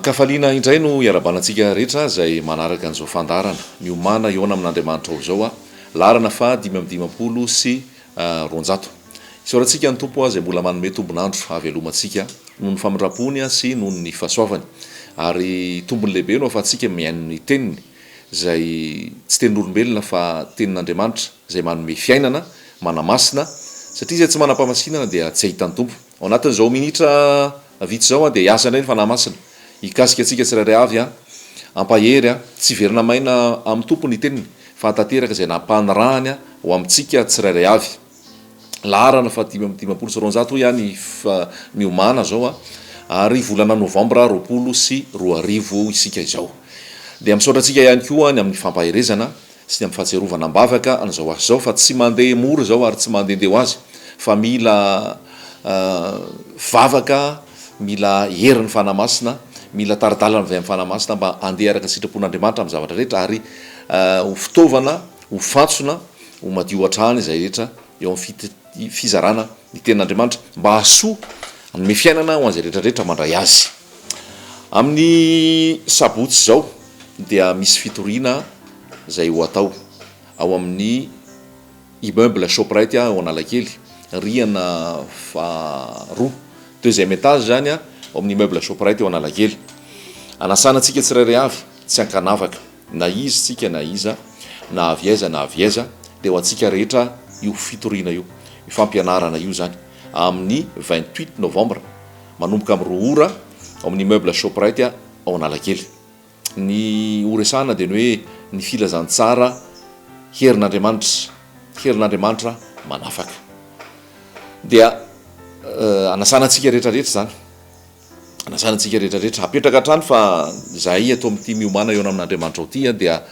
An-kafaliana indray no iarahabana antsika rehetra izay manaraka an'izao fandaharana Miomàna hihaona amin'Andriamanitra ao izao, laharana faha 255. Isaorantsika ny Tompo izay mbola manome tombon'andro hahavelomantsika noho ny famindram-pony sy noho ny fahasoavany. Ary tombony lehibe no ahafahantsika mihaino ny Teniny izay tsy tenin'olombelona fa Tenin'Andriamanitra izay manome fiainana, manamasina, satria izay tsy manam-pahamasinana dia tsy hahita ny Tompo. Ao anatin'izao minitra vitsy izao dia hiasa indray ny Fanahy Masina, hikasika antsika tsirairay avy, hampahery, tsy hiverina maina amin'ny Tompo ny Teniny, fa hahatanteraka izay nampanirahany ho amintsika tsirairay avy. Laharana faha 255 hoy aho ny miomàna izao, ary volana novambra 2020 isika izao. Dia misaotra antsika ihany koa ny amin'ny fampaherezana sy ny amin'ny fahatsiarovana am-bavaka an'izao asa izao fa tsy mandeha mora izao ary tsy mandehandeha ho azy fa mila vavaka, mila herin'ny Fanahy Masina, mila tari-dalana avy amin'ny Fanahy Masina mba handeha araka ny sitrapon'Andriamanitra amin'ny zavatra rehetra ary ho fitaovana, ho fantsona, ho madio hatrany izay rehetra eo amin'ny fizarana ny tenin'Andriamanitra mba hahasoa, hanome fiainana ho an'izay rehetra rehetra mandray azy. Amin'ny sabotsy izao dia misy fitoriana izay ho atao ao amin'ny immeuble Shoprite ao Analakely, rihana faharoa, deuxième étage izany ao amin'ny immeuble Shoprite ao Analakely. Anasana antsika tsirairay avy tsy ankanavaka na iza isika na iza, na avy aiza na avy aiza dia ho antsika rehetra io fitoriana io, io fampianarana io izany amin'ny 28 novembre manomboka amin'ny 2 ora ao amin'ny immeuble Shoprite ao Analakely. Ny ho resahana dia ny hoe ny filazantsara herin'Andriamanitra, herin'Andriamanitra manafaka. Dia anasana antsika rehetra rehetra izany, anasana antsika rehetra rehetra. Apetraka hatrany fa izahay ato amin'ity Miomàna Hihaona Amin'Andriamanitra ao ity dia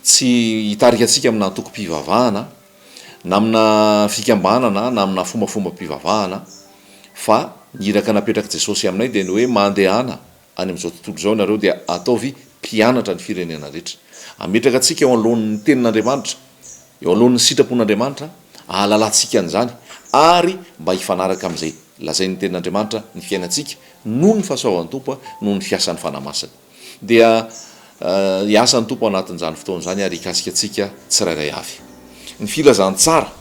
tsy hitarika antsika amina antokom-pivavahana na amina fikambanana na amina fombafombam-pivavahana fa ny iraka napetrak'i Jesosy aminay dia ny hoe mandehana any amin'izao tontolo izao ianareo dia ataovy mpianatra ny firenena rehetra. Ametraka antsika eo anoloan'ny Tenin'Andriamanitra, eo anoloan'ny sitrapon'Andriamanitra, ahalalantsika an'izany ary mba hifanaraka amin'izay lazain'ny Tenin'Andriamanitra ny fiainantsika noho ny fahasoavan'ny Tompo, noho ny fiasan'ny Fanahy Masina. Dia hiasa ny Tompo ao anatin'izany fotoana izany ary hikasika antsika tsirairay avy. Ny filazantsara,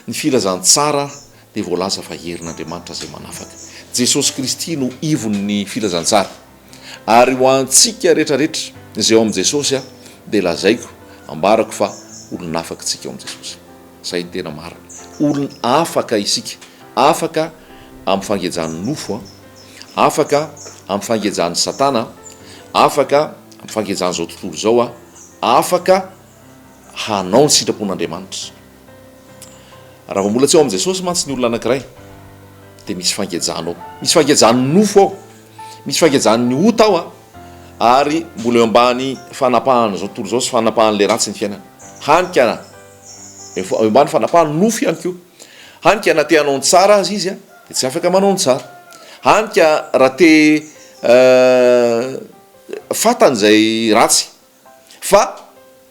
ny filazantsara dia voalaza fa herin'Andriamanitra izay manafaka. Jesosy Kristy no ivon'ny filazantsara. Ary ho antsika rehetrarehetra izay ao amin'i Jesosy dia lazaiko, ambarako fa olon'afaka isika ao amin'i Jesosy. Izay no tena marina. Olon'afaka isika. Afaka amin'ny fangejan'ny nofo, afaka amin'ny fangejan'i Satana, afaka amin'ny fangejan'izao tontolo izao, afaka hanao ny sitrapon'Andriamanitra. Raha vao mbola tsy ao amin'i Jesosy mantsy ny olona anankiray dia misy fangejana ao. Misy fangejan'ny nofo ao, misy fangejan'ny ota ao ary mbola eo ambany fanapahan'izao tontolo izao sy fanapahan'ilay ratsy ny fiainana. Hany ka eo ambany fanapahan'ny nofo ihany koa. Hany ka na te hanao ny tsara aza izy dia tsy afaka manao ny tsara. Hany ka raha te fantany izay ratsy Fa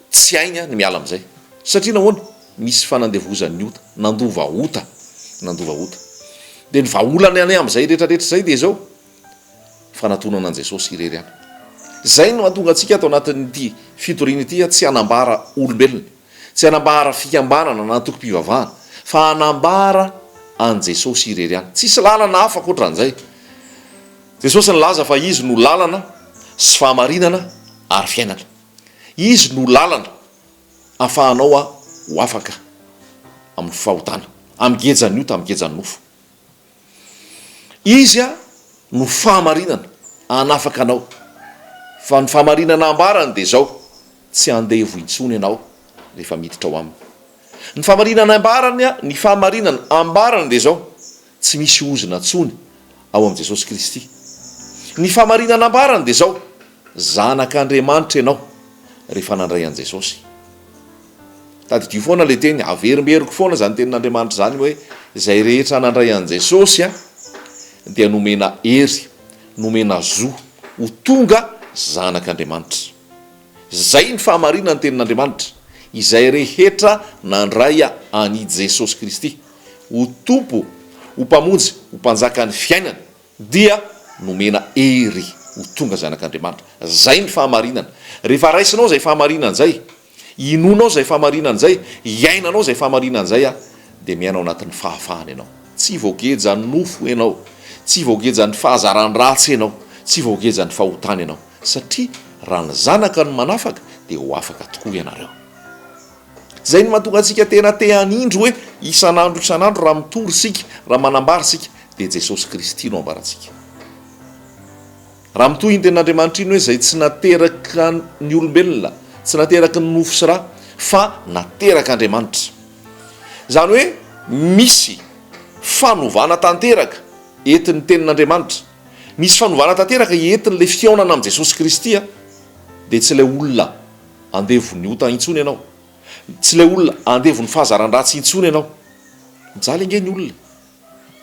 tsy hainy ny miala amin'izay. Satria nahoana? Misy fanandevozan'ny ota. Nandova ota. Nandova ota. Dia ny vahaolana ihany amin'izay rehetra rehetra izay dia izao, fanatonana an'i Jesosy irery ihany. Izay no hahatonga antsika ato anatin'ity fitoriana ity tsy hanambara olombelona, tsy hanambara fikambanana na antokom-pivavahana, fa hanambara an'i Jesosy irery ihany. Tsisy lalana hafa ankoatran'izay. Jesosy nilaza fa Izy no lalana sy fahamarinana ary fiainana. Izy no lalana ahafahanao ho afaka amin'ny fahotana, amin'ny gejan'ny ota, amin'ny gejan'ny nofo. Izy no fahamarinana hanafaka anao. Fa ny fahamarinana ambarany dia izao, tsy andevo intsony ianao rehefa miditra ao aminy. Ny fahamarinana ambarany, ny fahamarinana ambarany dia izao, Tsy misy ozona intsony ao amin'i Jesosy Kristy. Ny fahamarinana ambarany dia izao, Zanak'Andriamanitra ianao rehefa nandray an'i Jesosy. Tadidio foana ilay teny, averimberiko foana izany tenin'Andriamanitra izany hoe izay rehetra nandray an'i Jesosy dia nomena hery, nomena zo ho tonga zanak'Andriamanitra. Izay ny fahamarinan'ny tenin'Andriamanitra, izay rehetra nandray an'i Jesosy Kristy ho Tompo, ho Mpamonjy, ho Mpanjakan'ny fiainany, dia nomena hery. ho tonga zanak'Andriamanitra. Zay ny fahamarinana. Rehefa raisinao izay fahamarinana izay, inoanao izay fahamarinana izay, iainanao izay fahamarinana izay dia miaina ao anatin'ny fahafahana ianao. Tsy voagejan'ny nofo ianao, tsy voagejan'ny fahazaran-dratsy ianao, tsy voagejan'ny fahotana ianao. Satria raha ny Zanaka no manafaka dia ho afaka tokoa ianareo. Izay no mahatonga antsika tena te hanindry hoe isan'andro isan'andro raha mitory isika, raha manambara isika dia Jesosy Kristy no ambarantsika. Raha mitohy iny tenin'Andriamanitra iny hoe izay tsy nateraka ny olombelona, tsy nateraky ny nofo sy ra, fa naterak'Andriamanitra. Izany hoe misy fanovana tanteraka entin'ny tenin'Andriamanitra. Misy fanovana tanteraka entin'ilay fihaonana amin'i Jesosy Kristy dia tsy ilay olona andevon'ny ota intsony ianao. Tsy ilay olona andevon'ny fahazaran-dratsy intsony ianao. Mijaly ange ny olona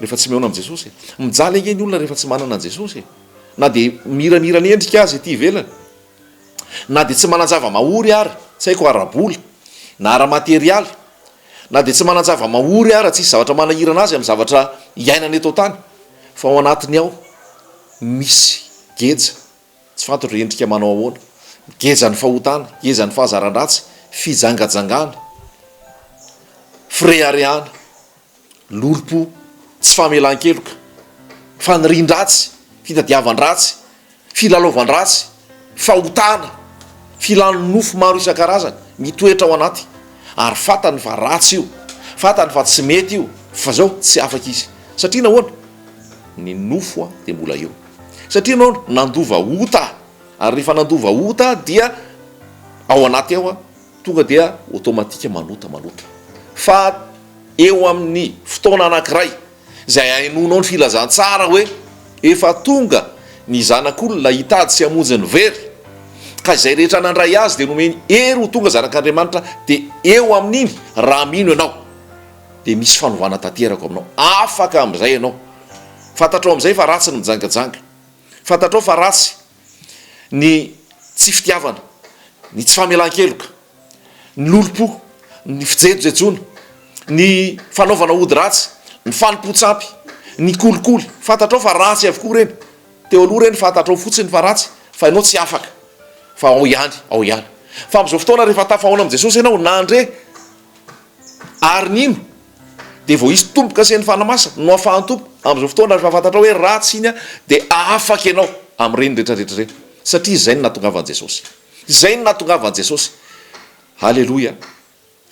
rehefa tsy mihaona amin'i Jesosy e. Mijaly ange ny olona rehefa tsy manana an'i Jesosy e. Na dia miramira ny endrika aza ety ivelany, na dia tsy manan-java-mahory ara, tsy haiko ara-bola, na ara-materialy, na dia tsy manan-java-mahory ara, tsisy zavatra manahirana azy amin'ny zavatra iainana eto an-tany, fa ao anatiny ao misy geja, Tsy fantatro endrika manao ahoana. Gejan'ny fahotana, gejan'ny fahazaran-dratsy, fijangajangana, fireharehana, lolompo, tsy famelan-keloka, fanirian-dratsy, fitadiavan-dratsy, filalaovan-dratsy, fahotana, filan'ny nofo maro isan-karazany mitoetra ao anaty ary fantany fa ratsy io, fantany fa tsy mety io, fa zao tsy afaka izy. Satria nahoana? Ny nofo dia mbola eo. Satria ianao nandova ota, ary rehefa nandova ota dia ao anaty ao tonga dia automatique manota manota. Fa eo amin'ny fotoana anankiray izay ahenoanao ny filazantsara hoe efa tonga ny zanak'olona hitady sy hamonjy ny very, ka izay rehetra nandray azy dia nomeny hery ho tonga zanak'Andriamanitra, dia eo amin'iny raha mino ianao dia misy fanovana tanteraka ao aminao. Afaka amin'izay ianao. Fantatrao amin'izay fa ratsy ny mijangajanga. Fantatrao fa ratsy ny tsy fitiavana, ny tsy famelan-keloka, ny lolompo, ny fijejojejoana, ny fanaovana ody ratsy, ny fanompoan-tsampy, ny kolikoly. Fantatrao fa ratsy avokoa ireny. Teo aloha ireny fantatrao fotsiny fa ratsy, fa ianao tsy afaka. Fa ao ihany, ao ihany. Fa amin'izao fotoana rehefa tafahaona amin'i Jesosy ianao, nandre Ary nino, dia vao hisy tombo-kase ny Fanahy Masina, no afahan'ny Tompo, amin'izao fotoana rehefa fantatrao hoe ratsy iny dia afaka ianao amin'ireny rehetra rehetra ireny, satria izay no nahatongavan'i Jesosy. Izay no nahatongavan'i Jesosy. Aleloia.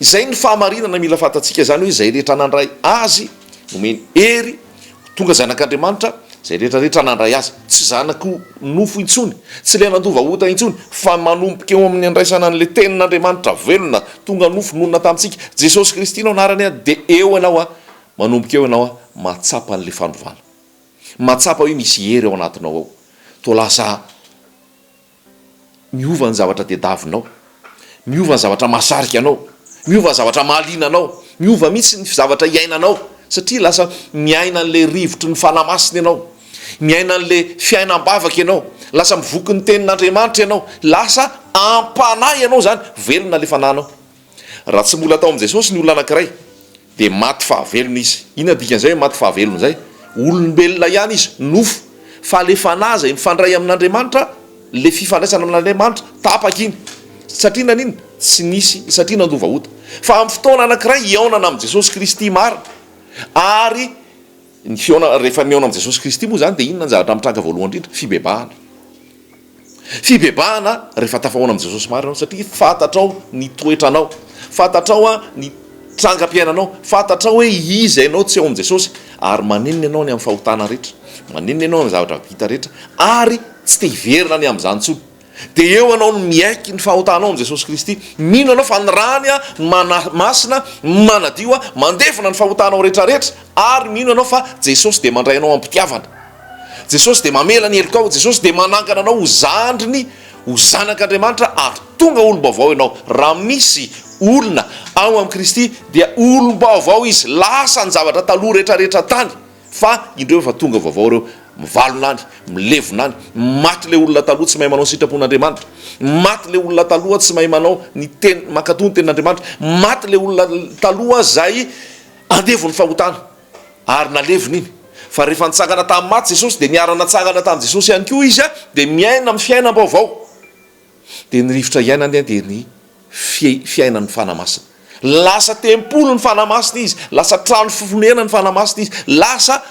Izay ny fahamarinana mila fantatsika izany hoe izay rehetra nandray Azy, nomeny hery, ho tonga zanak'Andriamanitra, izay rehetra rehetra nandray Azy, tsy zanako nofo intsony, tsy ilay nandova ota intsony, fa manomboka eo amin'ny andraisana an'ilay Tenin'Andriamanitra velona, tonga nofo, nonina tamintsika, Jesosy Kristy no anarany, dia eo ianao, manomboka eo ianao mahatsapa an'ilay fanovana. Mahatsapa hoe misy hery ao anatinao ao. Toa lasa. Miova ny zavatra tediavinao, miova ny zavatra mahasarika anao, miova ny zavatra mahaliana anao, miova mihitsy ny zavatra iainanao satria lasa miaina an'ilay rivotry ny Fanahy Masina ianao, miaina an'ilay fiainam-bavaka ianao, lasa mivoky ny Tenin'Andriamanitra ianao, lasa am-panahy ianao izany, velona ilay fanahinao. Raha tsy mbola tao amin'i Jesosy ny olona anankiray dia maty fahavelona izy. Inona ny dikan'izay hoe maty fahavelona izay? Olombelona ihany izy, nofo, fa ilay fanahy izay mifandray amin'Andriamanitra, ilay fifandraisana amin'Andriamanitra, tapaka iny. Satria naninona? Tsy nisy, satria nandova ota. Fa amin'ny fotoana anankiray hihaonana amin'i Jesosy Kristy marina, ary ny fihaonana, rehefa mihaona amin'i Jesosy Kristy moa izany dia inona ny zavatra mitranga voalohany indrindra? Fibebahana. Fibebahana rehefa tafahoana amin'i Jesosy marina ianao satria fantatrao ny toetranao, fantatrao ny trangam-piainanao, fantatrao hoe iza ianao tsy ao amin'i Jesosy ary manenina ianao ny amin'ny fahotana rehetra, manenina ianao amin'ny zavatra vita rehetra ary tsy te hiverina any amin'izany intsony. Dia eo ianao no miaiky ny fahotanao amin'i Jesosy Kristy, mino ianao fa ny rany manamasina, manadio, mandevona ny fahotanao rehetra rehetra ary mino ianao fa Jesosy dia mandray anao am-pitiavana. Jesosy dia mamela ny helokao, Jesosy dia manangana anao ho zandriny, ho zanak'Andriamanitra ary tonga olom-baovao ianao. Raha misy olona ao amin'i Kristy dia olom-baovao izy, lasa ny zavatra taloha rehetrarehetra tany fa indreo efa tonga vaovao ireo, mivalona any, milevina any, maty ilay olona taloha tsy mahay manao ny sitrapon'Andriamanitra, maty ilay olona taloha tsy mahay manao ny teny, mankatò ny tenin'Andriamanitra, maty ilay olona taloha izay andevon'ny fahotana. Ary nalevina iny. Fa rehefa nitsangana tamin'ny maty Jesosy dia niara-natsangana tamin'i Jesosy ihany koa izy dia miaina amin'ny fiainam-baovao. Dia ny rivotra iainany dia ny fiainan'ny Fanahy Masina. Lasa tempolin'ny Fanahy Masina izy, lasa trano fonenan'ny Fanahy Masina izy, lasa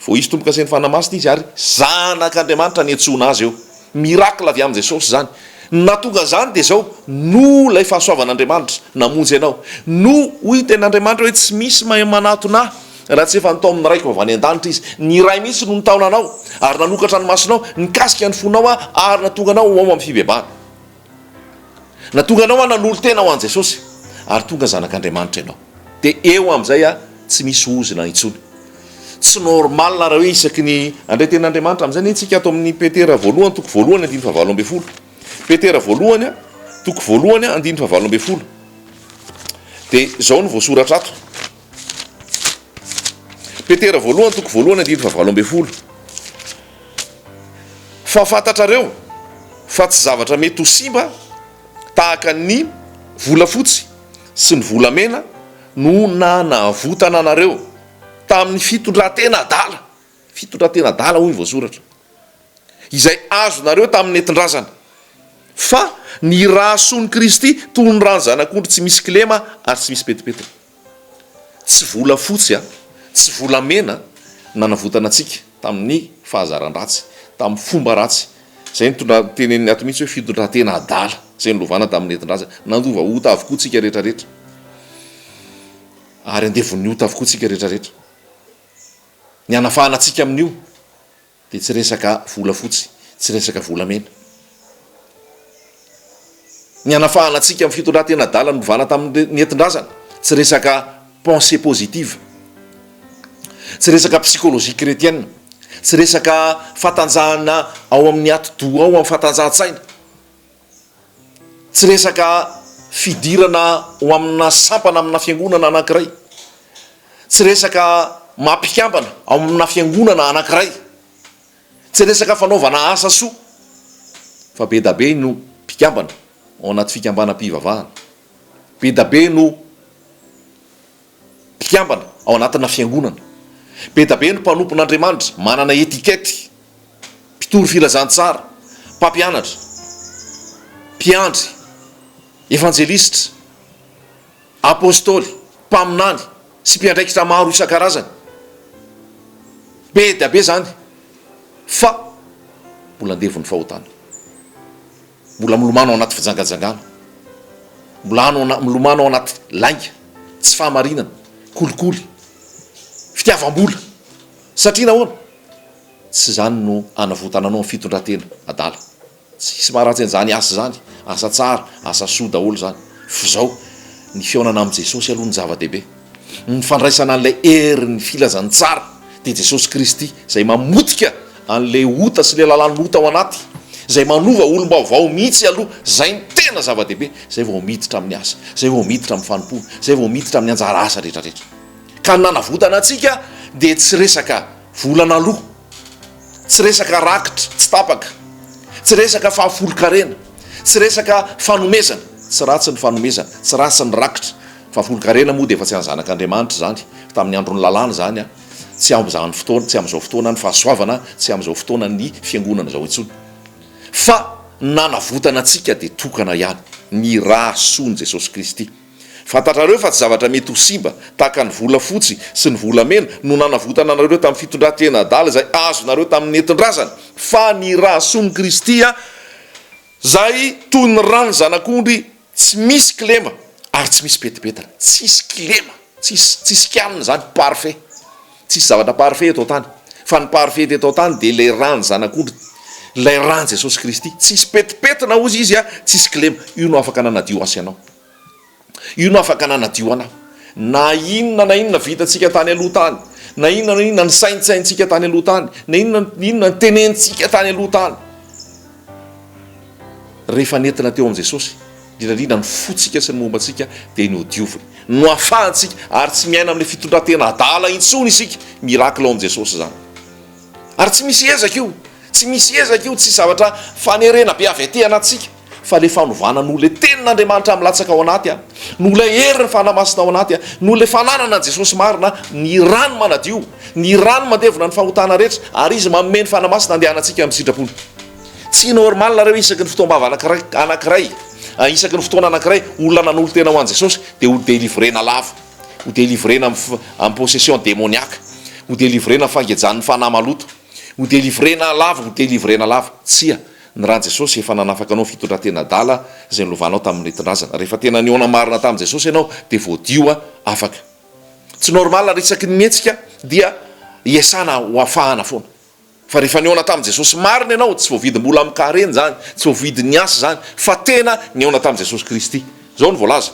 voaisy tombo-kasen'ny Fanahy Masina izy ary zanak'Andriamanitra niantsoana azy eo. Miracle avy amin'i Jesosy izany. Ny nahatonga an'izany dia izao, noho ilay fahasoavan'Andriamanitra namonjy anao. Noho, hoy ny tenin'Andriamanitra hoe tsy misy mahay manatona ahy raha tsy efa nitaomin'ny Raiko avy any an-danitra izy. Ny Ray mihitsy no nitaona anao ary nanokatra ny masonao, nikasika ny fonao aho ary nahatonga anao ho ao amin'ny fibebahana. Nahatonga anao aho nanolo-tena ho an'i Jesosy ary tonga zanak'Andriamanitra ianao. Dia eo amin'izay aho tsy misy ozona intsony. Tsy normal raha hoe isaky ny handray tenin'Andriamanitra amin'izay anie tsika ato amin'ny Petera voalohany toko voalohany andininy fahavalo ambin'ny folo. Petera voalohany toko voalohany andininy fahavalo ambin'ny folo. Dia izao no voasoratra ato. Petera voalohany toko voalohany andininy fahavalo ambin'ny folo. Fa fantatrareo fa tsy zavatra mety ho simba tahaka ny volafotsy sy ny volamena no nanavotana anareo tamin'ny fitondran-tena adala, fitondran-tena adala hoy ny voasoratra, izay azonareo tamin'ny nentin-drazana, fa ny rà soan'i Kristy toy ny ràn'ny zanak'ondry tsy misy kilema ary tsy misy pentipentina. Tsy volafotsy, tsy volamena nanavotana antsika tamin'ny fahazaran-dratsy, tamin'ny fomba ratsy. Izay nitondra, teneniny ato mihitsy hoe fitondran-tena adala, izay nolovana tamin'ny nentin-drazana. Nandova ota avokoa tsika rehetrarehetra. Ary andevon'ny ota avokoa tsika rehetrarehetra. Ny hanafahana antsika amin'io dia tsy resaka volafotsy, tsy resaka volamena. Ny hanafahana antsika amin'ny fitondran-tena adala novana tamin'ny nentin-drazana, tsy resaka pensée positive, tsy resaka psychologie chrétienne, tsy resaka fatanjahana ao amin'ny atidoha ao amin'ny fatanjahan-tsaina, tsy resaka fidirana ho amina sampana amina fiangonana anankiray, tsy resaka maha-mpikambana ao amina fiangonana anankiray. Tsy resaka fanaovana asa soa fa be da be no mpikambana ao anaty fikambanam-pivavahana, be da be no mpikambana ao anatina fiangonana, be da be no mpanompon'Andriamanitra manana étiquette, mpitory filazantsara, mpampianatra, mpiandry, evanjelisitra. Apostoly, mpaminany sy mpiandraikitra maro isan-karazany. Be dia be izany fa mbola andevon'ny fahotana. Mbola milomano ao anaty fijangajangana. Mbola milomano ao anaty lainga, tsy fahamarinana, kolikoly, fitiavam-bola. Satria nahoana? Tsy izany no hanavotana anao amin'ny fitondran-tena adala. Tsisy maharatsy an'izany asa izany, asa tsara, asa soa daholo izany. F'izao, ny fihaonana amin'i Jesosy aloha no zava-dehibe. Ny fandraisana an'ilay herin'ny filazantsara, dia Jesosy Kristy, izay mamotika an'ilay ota sy ilay lalàn'ota ao anaty, izay manova olom-baovao mihitsy aloha, izay no tena zava-dehibe, izay vao miditra amin'ny asa, izay vao miditra amin'ny fanompoana, izay vao miditra amin'ny anjara asa rehetrarehetra. Ka ny nanavotana antsika dia tsy resaka vola naloa. Tsy resaka rakitra tsy tapaka, tsy resaka fahafolonkarena, tsy resaka fanomezana, tsy ratsy ny fanomezana, tsy ratsy ny rakitra, fahafolonkarena moa dia efa tsy an'ny zanak'Andriamanitra izany, tamin'ny andron'ny lalàna izany an, tsy amin'izany fotoana, tsy amin'izao fotoana ny fahasoavana, tsy amin'izao fotoana ny fiangonana izao intsony. Fa ny nanavotana antsika dia tokana ihany, ny rà soan'i Jesosy Kristy. Fantatrareo fa tsy zavatra mety ho simba, tahaka ny volafotsy sy ny volamena, no nanavotana anareo tamin'ny fitondran-tena adala izay azonareo tamin'ny nentin-drazana, fa ny ra soan'i Kristy, izay toy ny ran'ny zanak'ondry tsy misy kilema ary tsy misy pentimpentina. Tsisy kilema, tsisy, tsisy kianina izany, parfait. Tsisy zavatra parfait eto an-tany, fa ny parfait eto an-tany dia ilay ran'ny zanak'ondry, ilay ran'i Jesosy Kristy. Tsisy pentimpentina hozy izy, tsisy kilema. Io no afaka nanadio ahy sy anao. Io no afaka nanadio anao. Na inona na inona vitantsika tany aloha tany, na inona na inona nisaintsaintsika tany aloha tany, na inona na inona nitenenintsika tany aloha tany, rehefa nentina teo amin'i Jesosy, indrindra indrindra ny fontsika sy ny momba antsika dia nodioviny. Noafahantsika ary tsy miaina amin'ilay fitondran-tena adala intsony isika. Miracle ao amin'i Jesosy izany. Ary tsy misy ezaka io, tsy misy ezaka io, tsy zavatra fanerena be avy aty anatintsika. Fa ilay fanovana noho ilay tenin'Andriamanitra milatsaka ao anaty, noho ilay herin'ny Fanahy Masina ao anaty, noho ilay fananana an'i Jesosy marina, ny rany manadio, ny rany mandevona ny fahotana rehetra, ary Izy manome ny Fanahy Masina andehanantsika amin'ny sitrapony. Tsy normal nareo isaky ny fotoam-bava anankiray, anankiray, isaky ny fotoana anankiray, olona nanolo-tena ho an'i Jesosy dia ho delivrena lava, ho delivrena amin'ny possession demoniaque, ho delivrena amin'ny fangejan'ny fanahy maloto, ho delivrena lava, ho delivrena lava. Tsia. Ny ran'i Jesosy efa nanafaka anao fitondratena adala izay nilovanao tamin'ny nentin-drazana. Rehefa tena nihaona marina tamin'i Jesosy ianao dia voadio afaka. Tsy normal raha isaky ny mihetsika dia iasana ho afahana foana. Fa rehefa nihaona tamin'i Jesosy marina ianao, tsy voavidim-bola amin-karena izany, tsy voavidin'ny asa izany, fa tena nihaona tamin'i Jesosy Kristy. Izao no voalaza,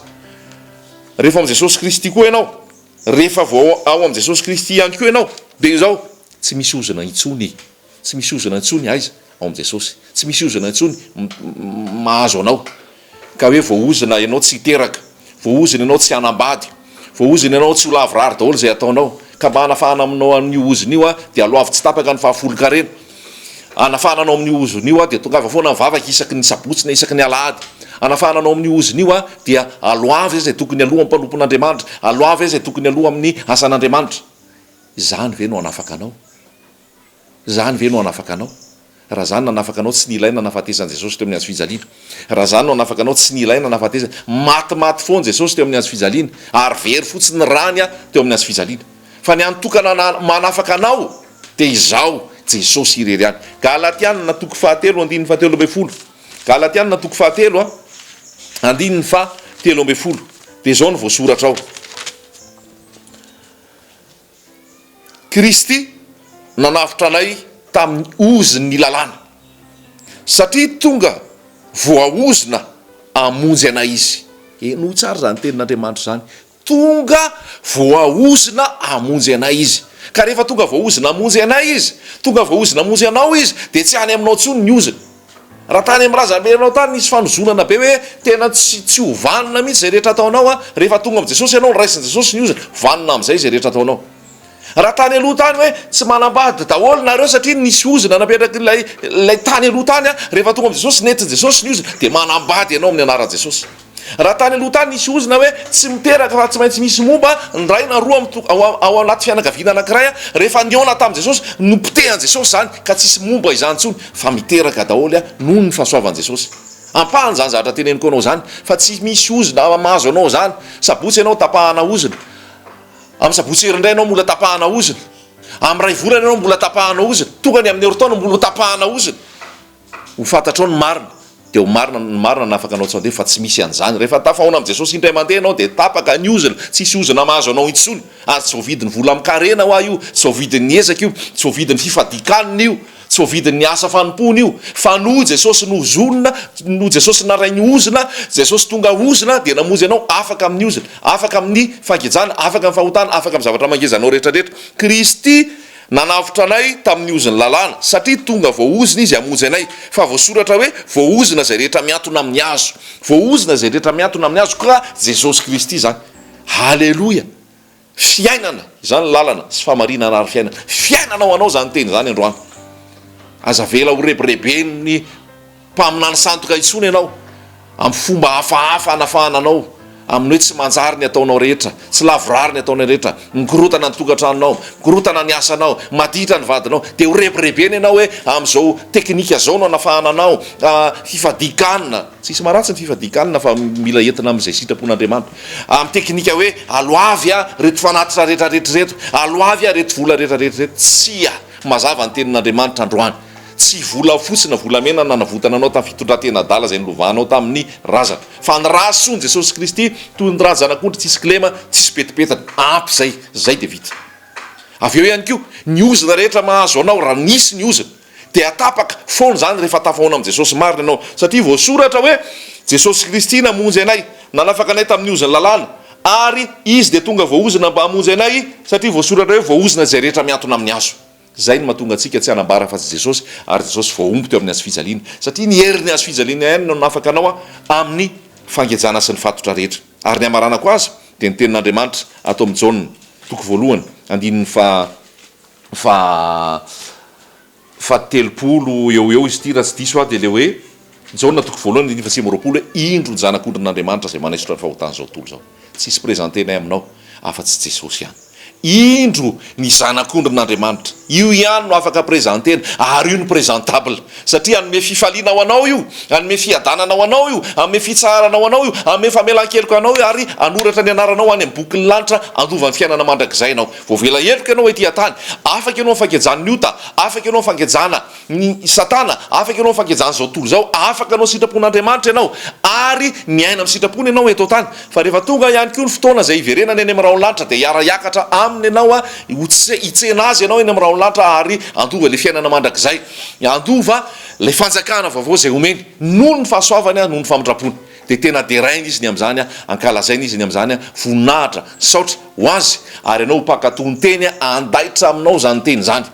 Rehefa ao amin'i Jesosy Kristy koa ianao, rehefa vao ao amin'i Jesosy Kristy ihany koa ianao, dia izao, tsy misy ozona intsony. Tsy misy ozona intsony aiza? Ao amin'i Jesosy. Tsy misy ozona intsony mahazo anao. Ka hoe voaozona ianao tsy hiteraka, voaozona ianao tsy hanambady, voaozona ianao tsy ho lavorary daholo izay ataonao. Ka mba hanafahana aminao amin'io ozona io dia aloavy tsy tapaka ny fahafolon-karena. Hanafahana anao amin'io ozona io dia tongava foana mivavaka isaky ny sabotsy na isaky ny alahady. Hanafahana anao amin'io ozona io dia aloavy izay tokony aloa amin'ny mpanompon'Andriamanitra, aloavy izay tokony aloa amin'ny asan'Andriamanitra. Izany ve no hanafaka anao? Izany ve no hanafaka anao? Raha izany nanafaka anao tsy nilaina nahafatesan'i Jesosy teo amin'ny hazo fijaliana. Raha izany no hanafaka anao tsy nilaina nahafatesany. Matimaty foana Jesosy teo amin'ny hazo fijaliana ary very fotsiny ny rany teo amin'ny hazo fijaliana. Fa ny hany tokana manafaka anao dia izao Jesosy irery ihany. Galatiana toko fahatelo andininy fahatelo ambin'ny folo. Galatiana toko fahatelo andininy fahatelo ambin'ny folo. Dia izao no voasoratra ao. Kristy nanavotra anay tamin'ny ozon'ny lalàna, satria tonga voaozona hamonjy anay Izy. Henoy tsara izany tenin'Andriamanitra izany, tonga voaozona hamonjy anay Izy. Ka rehefa tonga voaozona hamonjy anay Izy, tonga voaozona hamonjy anao Izy, dia tsy any aminao intsony ny ozona. Raha tany amin'ny razambenao tany nisy fanozonana be hoe tena tsy tsy ho vanona mihitsy izay rehetra ataonao an, rehefa tonga amin'i Jesosy ianao, raisin'i Jesosy ny ozona, vanona amin'izay izay rehetra ataonao. Raha tany aloha tany hoe tsy manambady daholo nareo satria nisy ozona napetrak'ilay ilay tany aloha tany an, rehefa tonga amin'i Jesosy, nentin'i Jesosy ny ozona, dia manambady ianao amin'ny anaran'i Jesosy. Raha tany aloha tany nisy ozona hoe tsy miteraka fa tsy maintsy misy momba ny ray na roa ao ao anaty fianakaviana anankiray rehefa nihaona tamin'i Jesosy, nopotehan'i Jesosy izany ka tsisy momba izany intsony fa miteraka daholo noho ny fahasoavan'i Jesosy. Ampahany izany zavatra teneniko anao izany fa tsy misy ozona mahazo anao izany. Sabotsy ianao tapahana ozona, amin'ny sabotsy herinandray ianao mbola tapahana ozona, amin'ny iray volana ianao mbola tapahana ozona, tonga ny amin'ny herintaona mbola ho tapahana ozona. Ho fantatrao ny marina, dia ho marina ny marina hanafaka anao tsy handeha fa tsy misy an'izany. Rehefa tafahaona amin'i Jesosy indray mandeha ianao dia tapaka ny ozona, tsy hisy ozona mahazo anao intsony, ary tsy voavidin'ny vola amin-karena hoa io, tsy voavidin'ny ezaka io, tsy voavidin'ny fifadian-kanina io, tsy voavidin'ny asa fanompoana io, fa noho Jesosy nozonina, noho Jesosy narainy ozona, Jesosy tonga ozona dia namonjy anao afaka amin'ny ozona, afaka amin'ny fangejana, afaka amin'ny fahotana, afaka amin'ny zavatra mangeja anao rehetra rehetra. Kristy Nanavotra anay tamin'ny ozon'ny lalàna, satria tonga voaozona Izy hamonjy anay. Fa voasoratra hoe, Voaozona izay rehetra mihantona amin'ny hazo. Voaozona izay rehetra mihantona amin'ny hazo, ka Jesosy Kristy izany. Haleloia! Fiainana, izany lalana sy fahamarinana ary fiainana. Fiainana ho anao izany teny izany androany. Aza avela ho rebireben'ny. Mpaminany sandoka intsony ianao, amin'ny fomba hafahafa hanafahana anao amin'ny hoe tsy manjary ny ataonao rehetra, tsy lavorary ny ataonao rehetra, mikorontana ny tokantranonao, mikorontana ny asanao, maditra ny vadinao, dia ho rebirebena ianao hoe amin'izao teknika izao no hanafahana anao, fifadian-kanina, tsisy maharatsy ny fifadian-kanina fa mila entina amin'izay sitrapon'Andriamanitra, amin'ny teknika hoe aloavy ireto fanatitra rehetrarehetra ireto, aloavy ireto vola rehetrarehetra ireto, tsia, mazava ny tenin'Andriamanitra androany. Tsy volafotsy na volamena no nanavotana anao tamin'ny fitondran-tena adala izay nolovanao tamin'ny razana. Fa ny ra soan'i Jesosy Kristy toy ny ra zanak'ondry tsisy kilema, tsisy pentipentina. Ampy izay. Izay dia vita. Avy eo ihany koa, ny ozona rehetra mahazo anao, raha nisy ny ozona, dia tapaka foana izany rehefa tafahaona amin'i Jesosy marina ianao. Satria voasoratra hoe, Jesosy Kristy namonjy anay, nanafaka anay tamin'ny ozon'ny lalàna, ary Izy dia tonga voaozona mba hamonjy anay, satria voasoratra hoe, voaozona izay rehetra mihantona amin'ny hazo. Izay no mahatonga antsika tsy hanambara afa-tsy Jesosy, ary Jesosy voahombo teo amin'ny hazofijaliana. Satria ny herin'ny hazofijaliana ihany no nanafaka anao amin'ny fangejana sy ny fatotra rehetra. Ary ny hamaranako azy dia ny tenin'Andriamanitra ato amin'ny Jaona, toko voalohany, andininy faha faha fahatelopolo eo ho eo izy ity raha tsy diso aho, dia ilay hoe. Jaona toko voalohany andininy faha 29 hoe, Indro ny Zanak'ondrin'Andriamanitra izay manaisotra ny fahotan'izao tontolo izao. Tsisy présenter-nay aminao afa-tsy Jesosy ihany. Indro ny Zanak'ondrin'Andriamanitra. Io ihany no afaka présenter-na, ary io no présentable. Satria hanome fifaliana ho anao io, hanome fiadanana ho anao io, hanome fitsaharana ho anao io, hanome famelan-keloka anao io, ary hanoratra ny anaranao any amin'ny bokin'ny lanitra handova ny fiainana mandrakizay ianao. Voavela heloka ianao ety an-tany. Afaka ianao amin'ny fangejan'ny ota, afaka ianao amin'ny fangejana ny satana, afaka ianao amin'ny fangejan'izao tontolo izao, afaka hanao sitrapon'Andriamanitra ianao, ary miaina amin'ny sitrapony ianao eto an-tany. Fa rehefa tonga ihany koa ny fotoana izay hiverenana eny amin'ny rahon'ny lanitra, dia hiara-hiakatra aminy ianao, hitsena azy ianao eny amin'ny rahon'ny lanitra ary handova ilay fiainana mandrakizay, handova ilay fanjakana vaovao izay omeny noho ny fahasoavany, noho ny famindrampony. Dia tena deraina izy ny amin'izany, ankalazaina izy ny amin'izany, voninahitra, saotra ho azy, ary ianao ho mpankatò ny teny, handaitra aminao izany teny izany.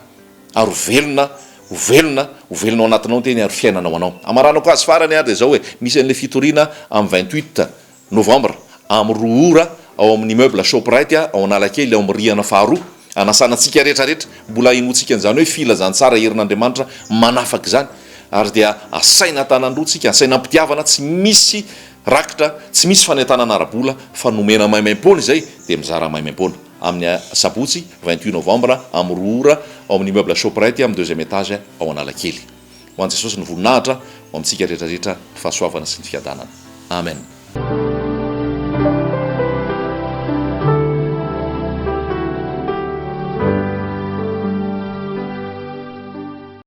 Ary ho velona, ho velona, ho velona ao anatinao ny teny ary fiainana ho anao. Amaranako azy farany ary dia izao e, misy an'ilay fitoriana amin'ny 28 novembre amin'ny roa ora ao amin'ny immeuble Shoprite ao Analakely ao amin'ny rihana faharoa. Anasana antsika rehetra rehetra, mbola hinoantsika an'izany hoe filazantsara herin'Andriamanitra manafaka izany. Ary dia asaina an-tanan-droa tsika, asaina am-pitiavana, tsy misy rakitra, tsy misy fanentanana ara-bola fa nomena maimaim-poana izay dia mizara maimaim-poana. Amin'ny sabotsy 28 novambra amin'ny roa ora ao amin'ny immeuble Shoprite amin'ny deuxième étage ao Analakely. Ho an'i Jesosy ny voninahitra, ho amintsika rehetra rehetra ny fahasoavana sy ny fiadanana. Amen.